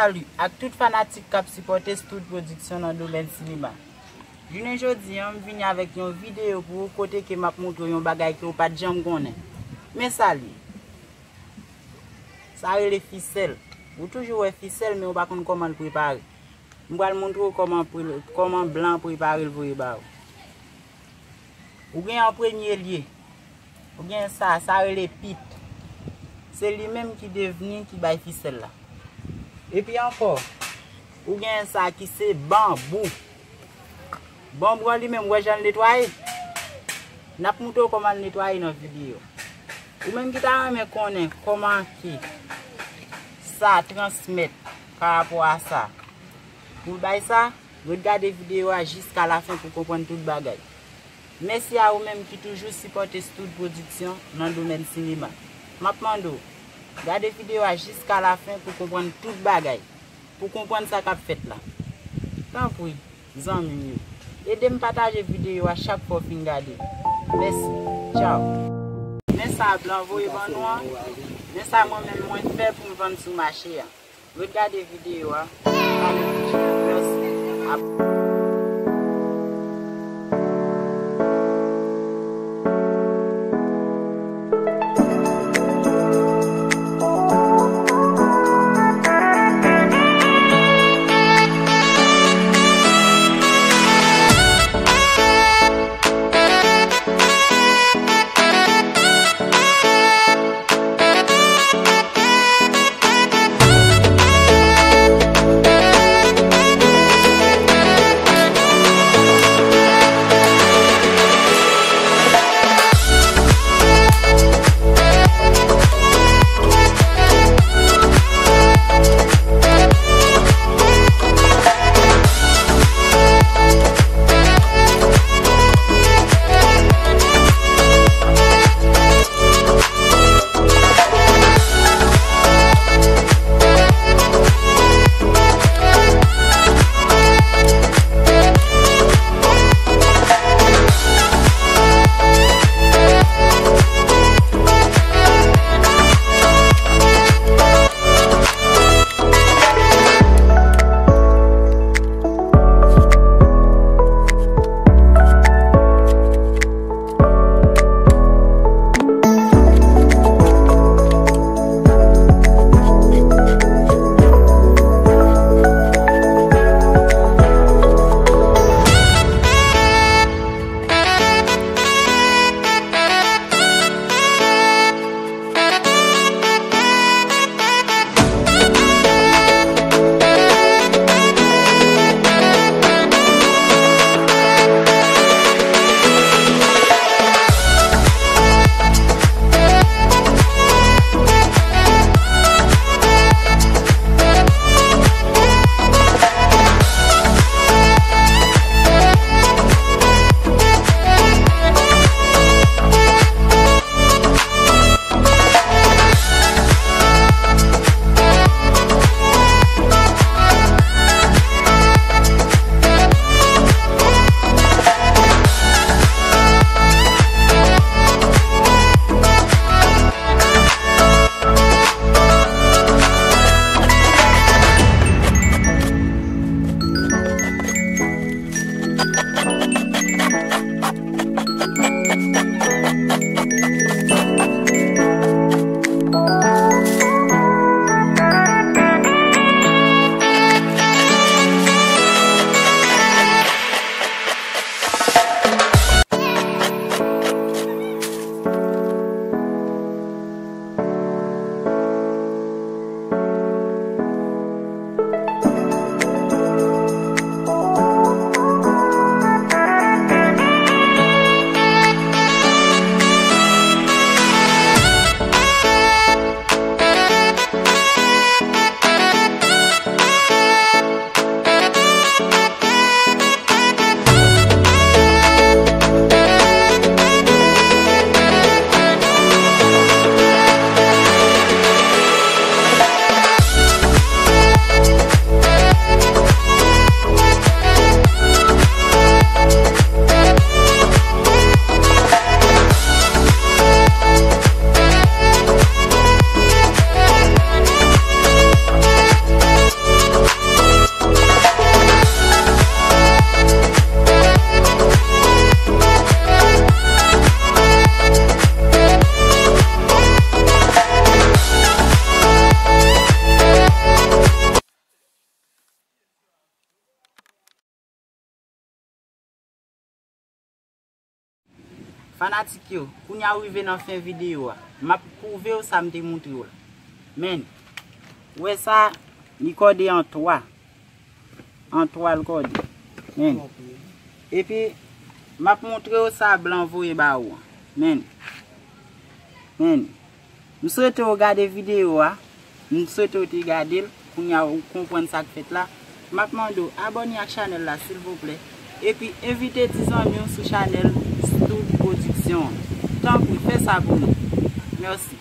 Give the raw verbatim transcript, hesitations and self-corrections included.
Salut ak tout fanatik k ap sipòte Stud Production nan domèn sinema. Jounen jodi a, m vini avèk yon videyo pou ou kote ke m ap montre w yon bagay ke w pa t janm konnen. Men sa l ye. Sa rele fisèl. Ou toujou wè fisèl, men ou pa konn kòman l prepare. M pral montre w kòman pre-, kòman blan prepare l voye ba ou. Ou gen an premye lye. Ou gen sa, sa rele pit. Se li menm ki devni, ki bay fisèl la. Epi ankò, ou gen sa ki se banbou. Banbou an li menm, ou wè jan l netwaye? N ap montre w kòman l netwaye nan videyo. Ou menm ki ta renmen konnen kòman ke sa transmèt pa rapò a sa, pou l bay sa, ret gade videyo a jiska lafen pou konprann tout bagay. Mèsi a ou menm ki toujou sipòte Stud Production nan domèn sinema. M ap mande w, gade videyo a jiska lafen pou konprann tout bagay, pou konprann sa k ap fèt la. Tanpri, zanmi m yo, ede m pataje videyo a chak fwa w fin gade. Mèsi. Tchaw. Men sa blan voye ban nou an, men sa mwen menm mwen fè pou m vann sou mache a. Ret gade videyo a. Mèsi. Fanatik yo, kounye a w rive nan fen videyo a. M ap pwouve w sa m te montre w la. Men, ou wè sa, li kòde an twa. An twa l kòde. Men. Epi, m ap montre w sa blan voye ba ou an. Men. Men. M swete w gade videyo a. M swete w te gade l. Kounye a ou konprann sa k fèt la. M ap mande w abòne ak chanèl la, silvouplè. Epi, envite ti zanmi w sou chanèl Stud Production an. Tanpri, fè sa pou nou. Mèsi.